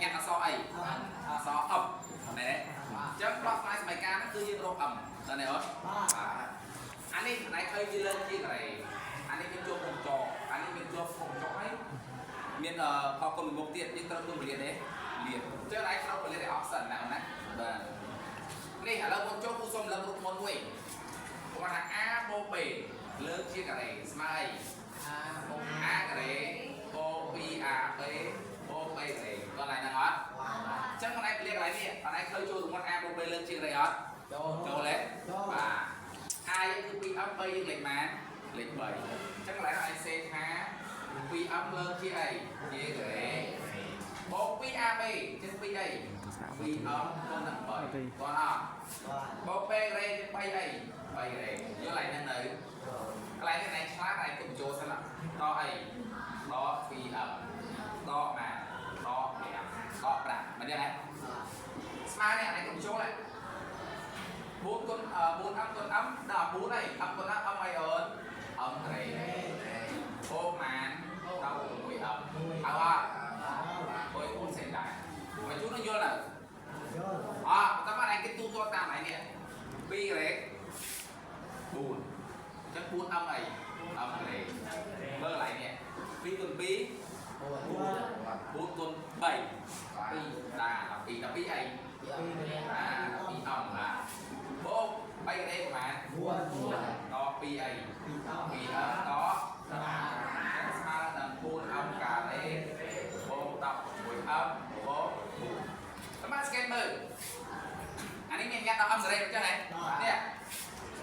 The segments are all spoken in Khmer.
ញ៉ាត់អក្សរអីអក្សរ M ណែអញ្ចឹងដោះស្រាយសម័យកាលហ្នឹងគឺយើងរក M តើនេះអត់បាទអានេះណែឃើញវាលើកជាការ៉េអានេះមានជាប់មុខចកអានេះមានជាប់មុខចកហើយមានផលគុណមុខទៀតយើងត្រូវគុណពលានទេលានអញ្ចឹងឯងត្រូវពលានឲ្យអស់សិនណាអូនណាបាទនេះឥឡូវមុនចូលគូសុំលើករូបមន្តមួយគាត់ថា A បូក B លើកជាការ៉េស្មើអី A ការ៉េបូក 2AB បូក B ការ៉េគាត់ឡើងហ្នឹងអត់អញ្ចឹងខ្លួនឯងពលានកន្លែងនេះខ្លួនឯងឃើញចូលរូបមន្ត A បូក B លើកជាការ៉េអត់ចូលទេបាទ A យើងគឺ 2M B យើងលេខម៉ានលេខ3អញ្ចឹងកន្លែងហ្នឹងឯងសេថា 2M លើកជាអីជាការ៉េបូក 2AB អញ្ចឹង2អី 2M គុណនឹង3គាត់អត់បូក B ការ៉េជា3អី3ការ៉េយល់ឡើងហ្នឹងនៅកន្លែងនេះឯងឆ្លាតឯងទុកចូលសិនដកអីដក 2M ដកម៉ាដក5ដក5មិនយ៉ាងណាស្មើនេះឯងទុកចូលហ៎4គុណ 4M គុណ M ដល់4អី M គុណ M អីអូន M ការ៉េបូកម៉ាន16 M អើអត់អុយ4សេនដែរមកជួននឹងយល់នៅអត់តែមកឯងគេទូទាត់តាមឯងនេះ2ការ៉េ4អញ្ចឹង 4M អី M ការ៉េមើលកន្លែងនេះ2គុណ2 4គុណ3 2ដា12 12អីអា12 M បាទបូក3ការ៉េប្រហែលដក2អី 2M ដកស្មើនឹង 4M ការ៉េបូក 16M បូក4តាមស្កេនមើលអានេះមានញ៉ាំដល់ M ការ៉េអញ្ចឹងហ៎នេះ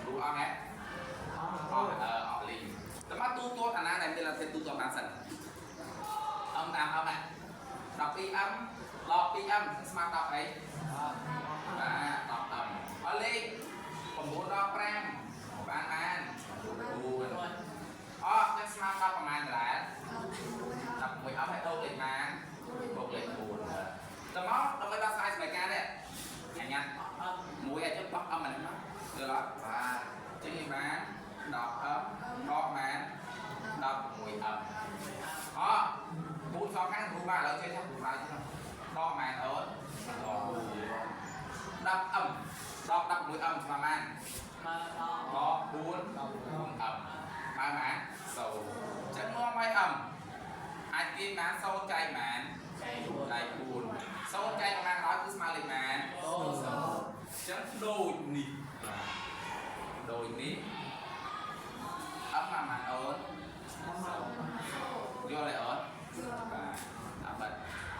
គ្រូអស់ហ៎អស់អឺអស់លីងតាមទូទាត់អាណាដែលមានលទ្ធិទូទាត់បានសិន M តាម M ណា 12M ដក 2M ស្មើ10អីបាទ 10M អត់លេខ9ដល់5បានបាន4អត់ចឹងស្មើ10ប្រហែលដដែល11 M ហើយបូកលេខបានបូកលេខ4តើមកដើម្បីដោះស្រាយសម័យកាលនេះអញ្ញាមួយឲ្យចុះបោះ M អានេះមកយល់អត់បាទចឹងយើងបាន 10M ដកបាន 16M អ4សងខាងគ្រូបាទឥឡូវចេះថាគ្រូបាទចឹងដកម៉ែនអូនដក 10M ដក 16M ស្មើបានដក4 4M បានបាន0ចឹងនាំឲ្យ M អាចទាញបាន0ចែកបានចែក4 0ចែកប្រមាណដល់គឺស្មើលេខបាន0ចឹងដូចនេះដូចនេះ M មកបានអូន